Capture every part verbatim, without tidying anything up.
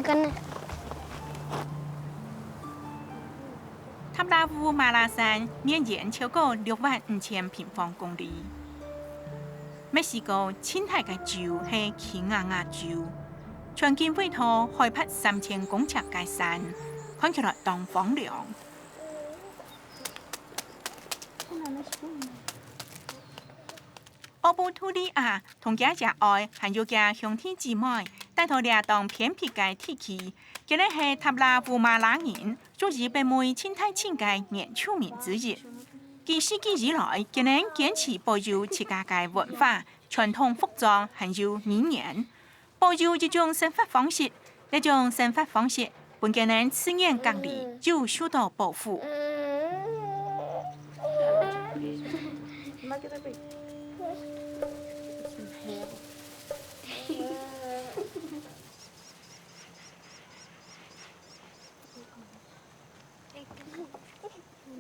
塔拉烏馬拉山綿延超過六萬五千平方公里，墨西哥盡大个州係Chihuahua州，全境緯度海拔三千公尺个山，看起來當荒涼。 奧布圖利亞同厥爺哀還有厥兄弟姊妹，帶到這當偏僻个地區，佢等係塔拉烏馬拉人，屬於北美盡大型个原住民之一。幾世紀以來，佢等堅持保有自家个文化、傳統服裝還有語言。 保有一種生活方式，這種生活方式分佢等自然隔離，又受到保護。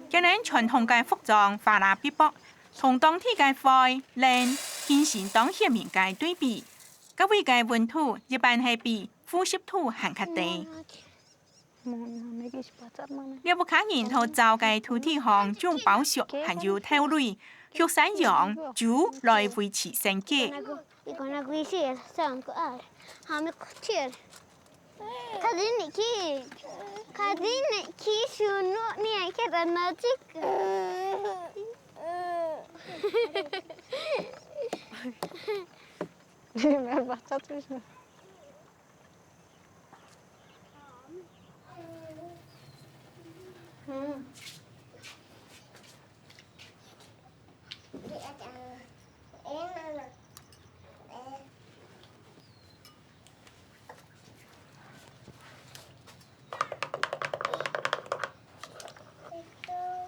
佢等傳統个服裝花啦嗶啵，同當地个灰、冷、形成當鮮明个對比。 該位个溫度一般係比負十度還較低。這屋下人在灶个土地項種包粟，還有豆類、畜山羊、豬來維持生計。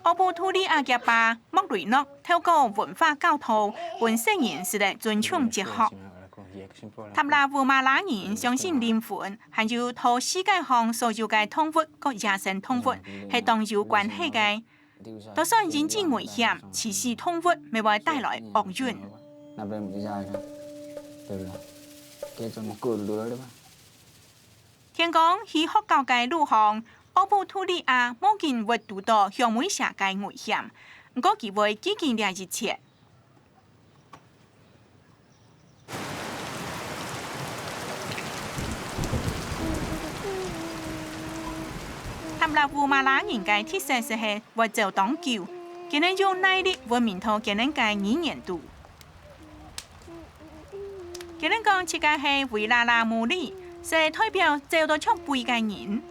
奧布圖利亞厥爸莫雷諾透過文化教導，分細人識得尊重哲學。塔拉烏馬拉人相信靈魂，還有在世界上所有个動物佮野生動物係當有關係个。 就算因為危險，自私動物乜會帶來厄運。天光去學校个路項，奧布圖利亞無緊會堵到響尾蛇个危險，毋過佢會記緊這一切。 塔拉烏馬拉人个特色就係會走當久，佢等用耐力文明到佢等个語言肚。佢等講自家係維拉拉姆里，就係代表走到像飛个人。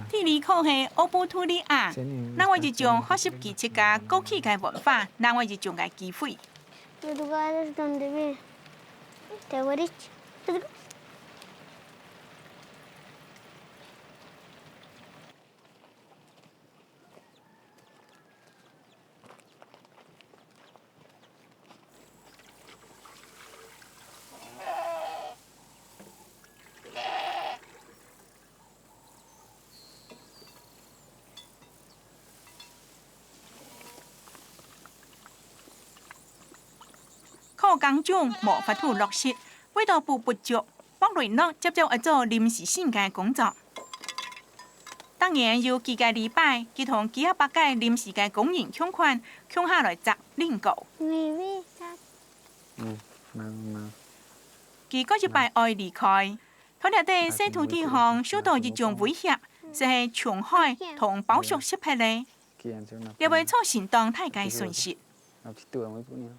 地理課係奧布圖利亞，另外一種學習佢自家過去个文化，另外一種个機會。課間中無法度落實，為著補不足，莫雷諾接著愛做臨時性个工作。 逐年有幾個禮拜，佢同幾下百個臨時个工人共款，共下來摘菱角。嗯，嗯，嗯。佢過一擺愛離開，在這塊細土地項受到一種威脅，就係蟲害同包粟失忒咧。這會造成當大个損失。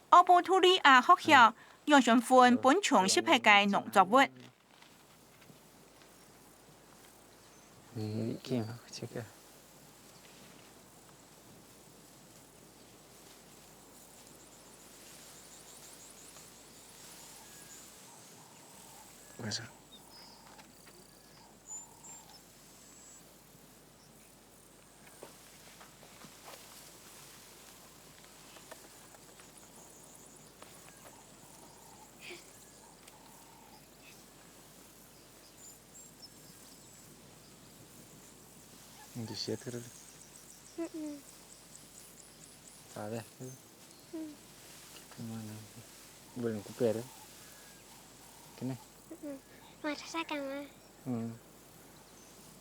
奧布圖利亞學校，楊宣芬分蟲失忒个農作物。 你看這個。為啥？ 你就歇在這裡。嗯嗯。Padahal, hmm, kemana? Belum kupere. Kene. Hmm. Madrasah kama? Hmm.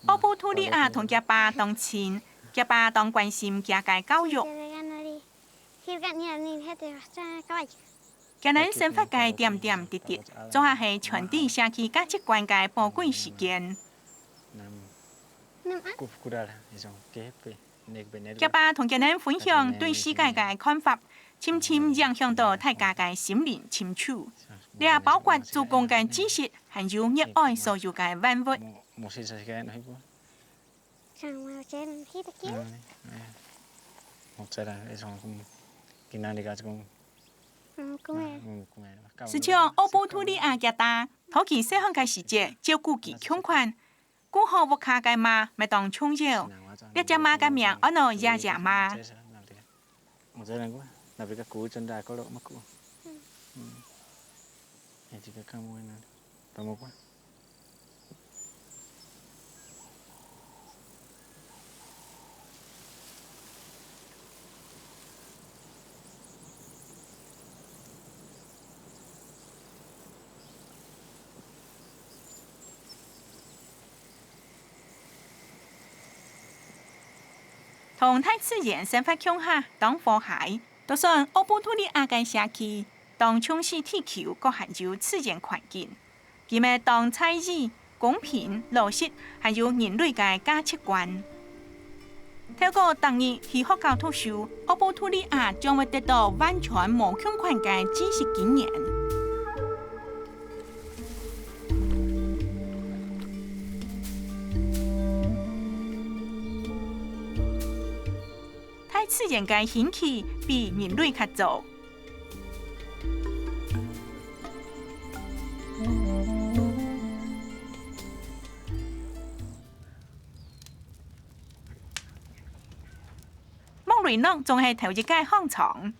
奧布圖利亞同厥爸當親，厥爸當關心厥个教育。 佢等生活个點點滴滴，總係傳遞社區價值觀个寶貴時間。厥爸同厥等分享對世界个看法，深深影響到大家个心靈深處。這包括祖公个知識，還有熱愛所有个萬物。 就像奧布圖利亞厥爸，在佢細漢个時節照顧佢共款，顧好屋下个嫲乜當重要。這隻嫲个名安到爺爺嫲。 同大自然生活共下，當和諧。就算奧布圖利亞个社區，當重視地球，閣還有自然環境。 佢乜當在意公平、老實，還有人類个價值觀。透過逐日去學校讀書，奧布圖利亞將會得到完全無共款个知識經驗。大自然个興趣比人類較早。 莫雷諾總係頭一個䟘床。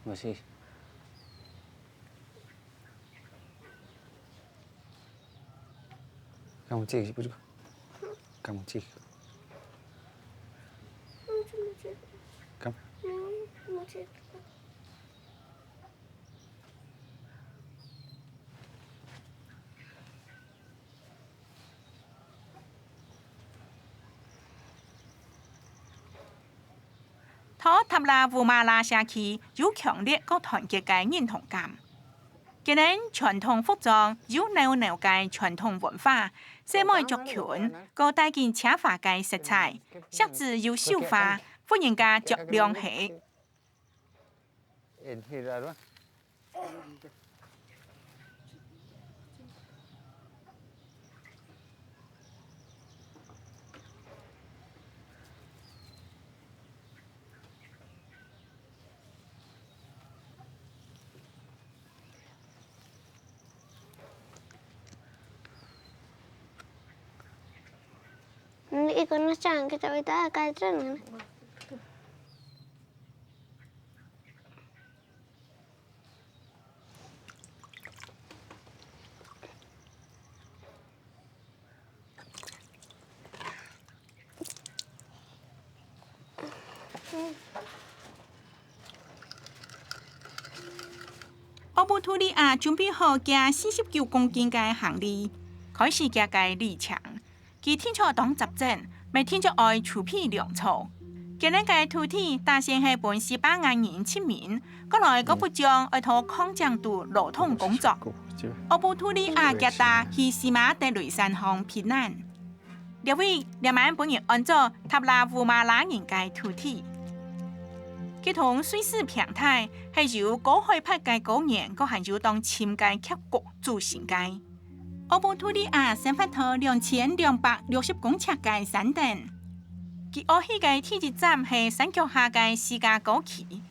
Masih. Kamu cik, ibu juga. Kamu cik. Kamu. 在塔拉烏馬拉社區有強烈佮團結个認同感。佢等傳統服裝有濃濃个傳統文化，細妹族群，閣帶緊奢華个色彩，色緻又繡花，分人家著涼氣。 Hindi ko na siya, kita kita kaya na. 奧布圖利亞準備好厥四十九公斤个行李，開始厥个旅程。 佢定著當扎針，乜定著愛準備糧草。佢等个土地大先係分西班牙人殖民，過來个部長愛在礦井肚勞動工作。奧布圖利亞厥爸去西馬德雷山項避難。這位這滿分人安做塔拉烏馬拉人个土地。佢同瑞士平大，係有高海拔个高原，閣還有當深个峽谷組成个。 奧布圖利亞生活在兩千兩百六十公尺个山頂。佢挖起个第一站係山腳下个世界高旗。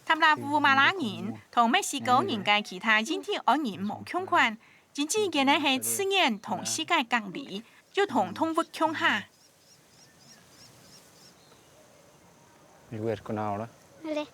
塔拉烏馬拉人同墨西哥人个其他印第安人無共款，因為佢等係自然同世界隔離，又同動物共下。你會跟他好了？好嘞。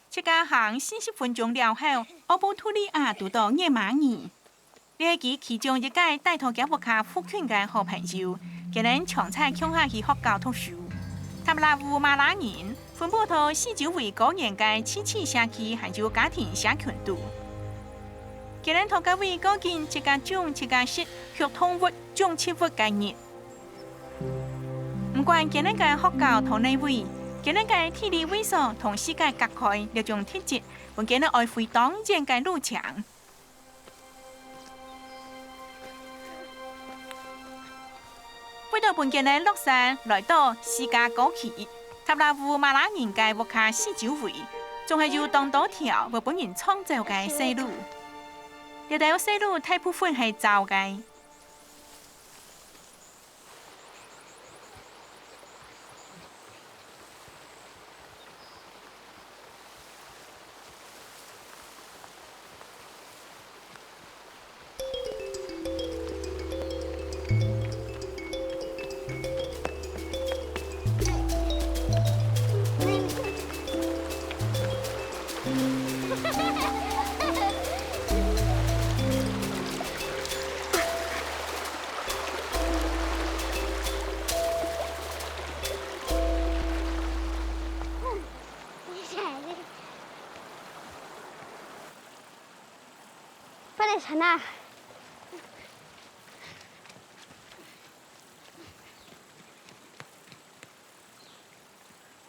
自家行四十分鐘了後，奧布圖利亞堵到月嫲姨。這係佢其中一個帶到厥屋下附近个好朋友，佢等常在共下去學校讀書。塔拉烏馬拉人分布到四周圍高原个自治社區還有家庭社群肚。佢等在該位過緊自家種、自家食、畜動物、種植物个日。 毋管佢等个學校在哪位，佢等个地理位所同世界隔開這種特質，分佢等愛飛當遠个路程。為著分佢等落山來到自家高地，塔拉烏馬拉人个屋下四周圍，總係有當多條會分人撞走个細路。這兜細路大部分係走个。 不得sana。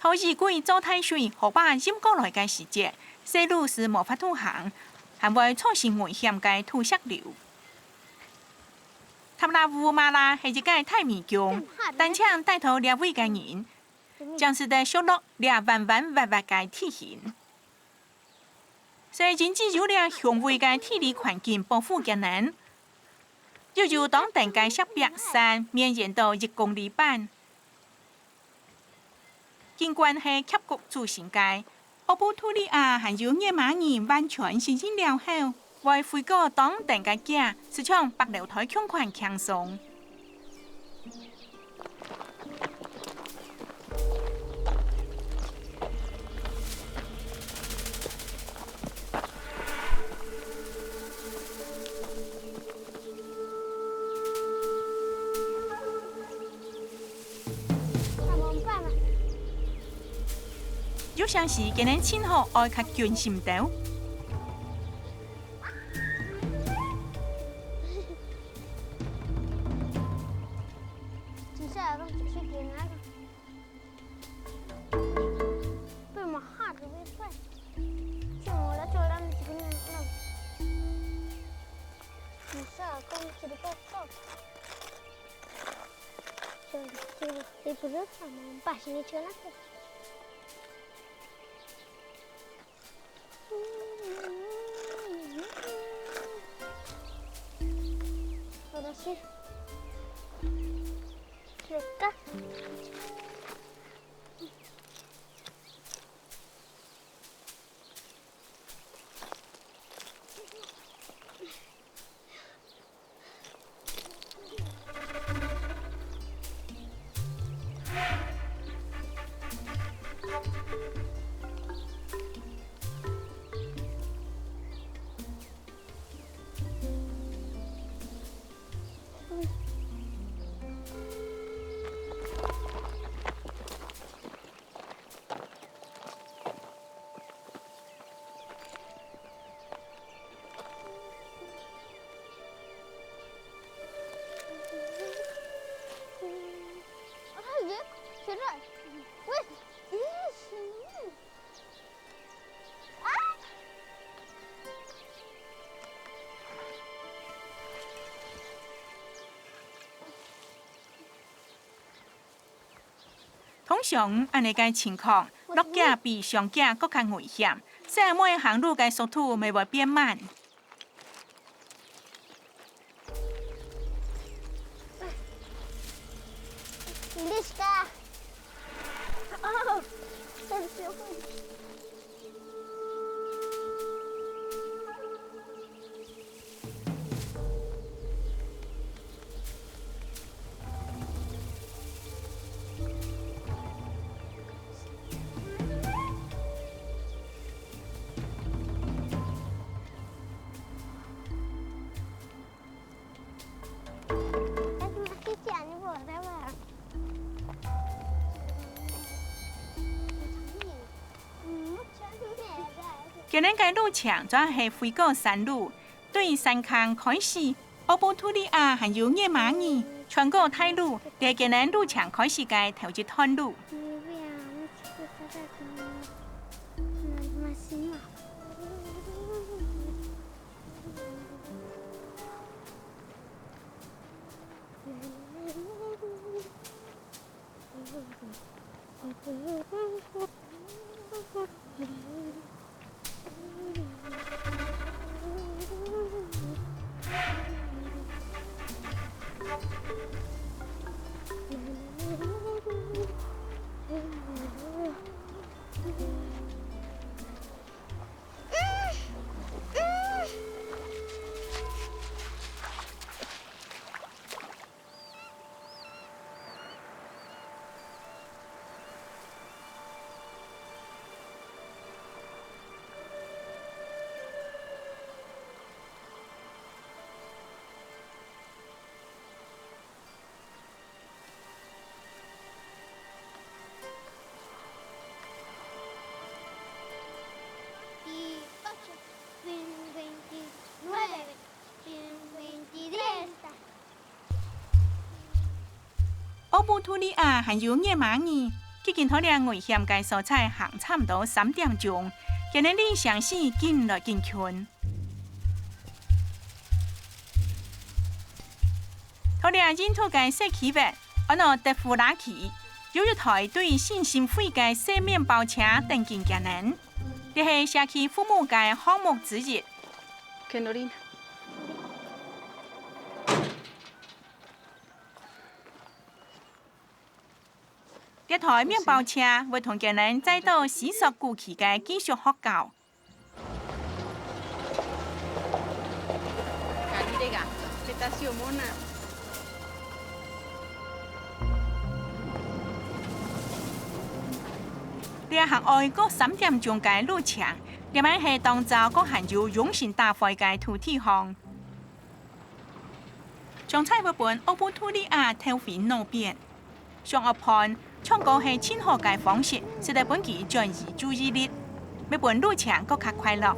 在雨季做大水，河壩淹過來个時節，細路斯無法度行，還會造成危險个土石流。塔拉烏馬拉係一個大迷宮，單淨戴在這位个人，正使得熟絡這彎彎斡斡个地形。 所以因為有這雄偉个地理環境保護佢等，又有當頂个石壁山綿延到一公里半。儘管係峽谷組成个，奧布圖利亞還有月嫲姨完全適應了後，會飛過當頂个崎，就像白樓梯共款輕鬆。有成時，佢等盡好愛較近心兜。Ahora sí. Fresca. 通常，恁呢个情況，落崎比上崎閣較危險，細阿妹行路个速度乜會變慢。 今日个路程全係回過山路，對山坑開始，奧布圖利亞還有熱瑪尼，穿過大路，這今日路程開始个頭一段路。 奧布圖利亞還有熱瑪尼，佢等在這危險个所在行差毋多三點鐘，今日哩城市緊來緊近。 在這印度个西區域，安到德夫拉奇，有一台對信心會个細麵包車等緊佢等。這係社區服務个項目之一。這台麵包車會同佢等載到西索古奇个寄宿學校。 這還愛過三點鐘个路程，這滿係當燥，閣還有容易打壞个土地項。將菜會分奧布圖利亞投回路邊。 上惡伴，唱歌係盡好个方式，使得分佢轉移注意力，乜分路程過較快樂。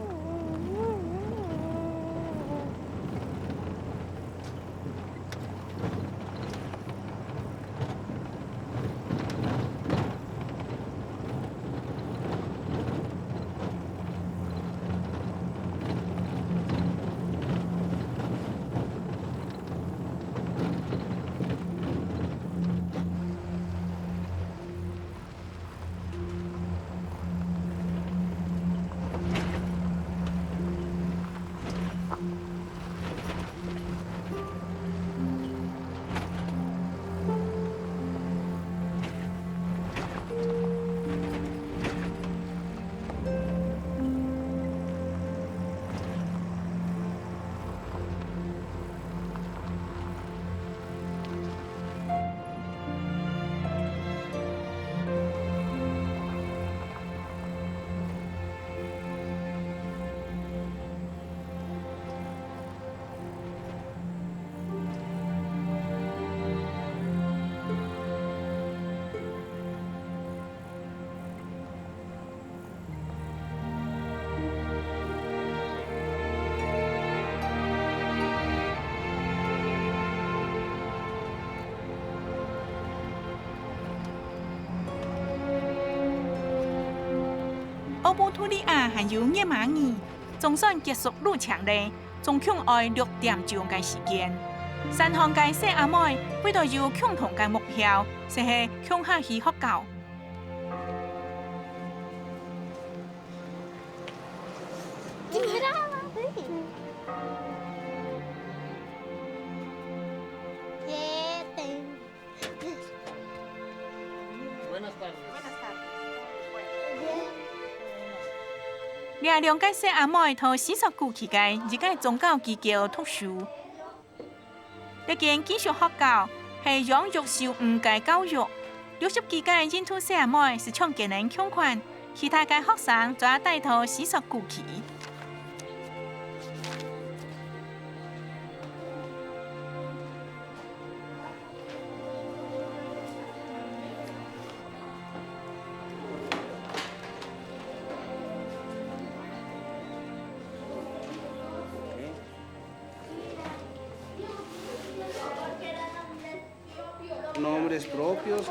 奧布圖利亞還有熱瑪尼，總算結束路程咧，總共愛六點鐘个時間。三項个細阿妹為著有共同个目標，就係共下去學校。 這兩个細阿妹在西索古奇个一个宗教機構讀書。 這間寄宿學校係養育受誤个教育，六十幾个印度細阿妹係像佢等共款，其他个學生就帶到西索古奇。 Nombres propios。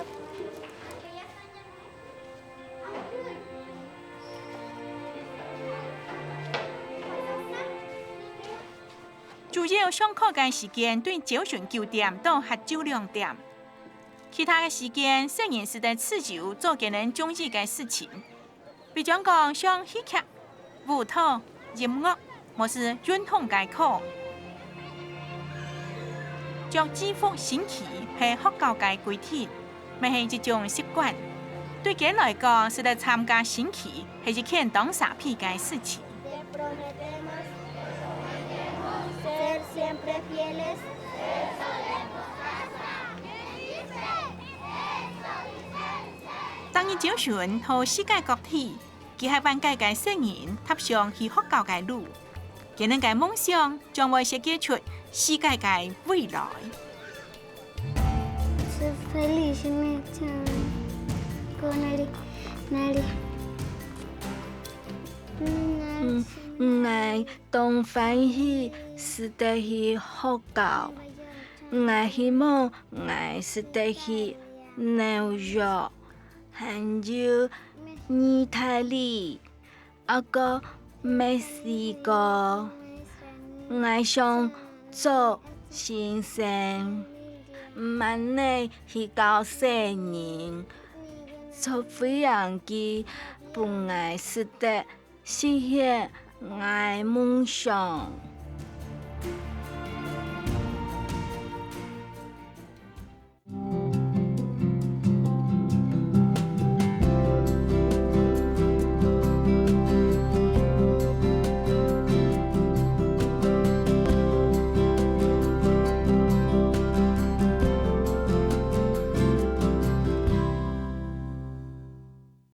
主要上課个時間對朝晨九點到下晝兩點，其他个時間，細人使得自由做佢等中意个事情。 比將講像戲劇、舞蹈、音樂，無係運動个課。著制服升旗係學校个規定，乜係一種習慣。對佢來講，使得參加升旗係一件當沙鼻个事情。 當日朝晨，在世界各地，幾下萬計个細人踏上去學校个路，佢等个夢想將會設計出世界个未來。 嗯，𠊎當歡喜使得去學校。𠊎希望𠊎使得去紐約，還有義大利，還過墨西哥。𠊎想做先生，慢慢仔去教細人，做飛行機，分𠊎使得 實現𠊎夢想。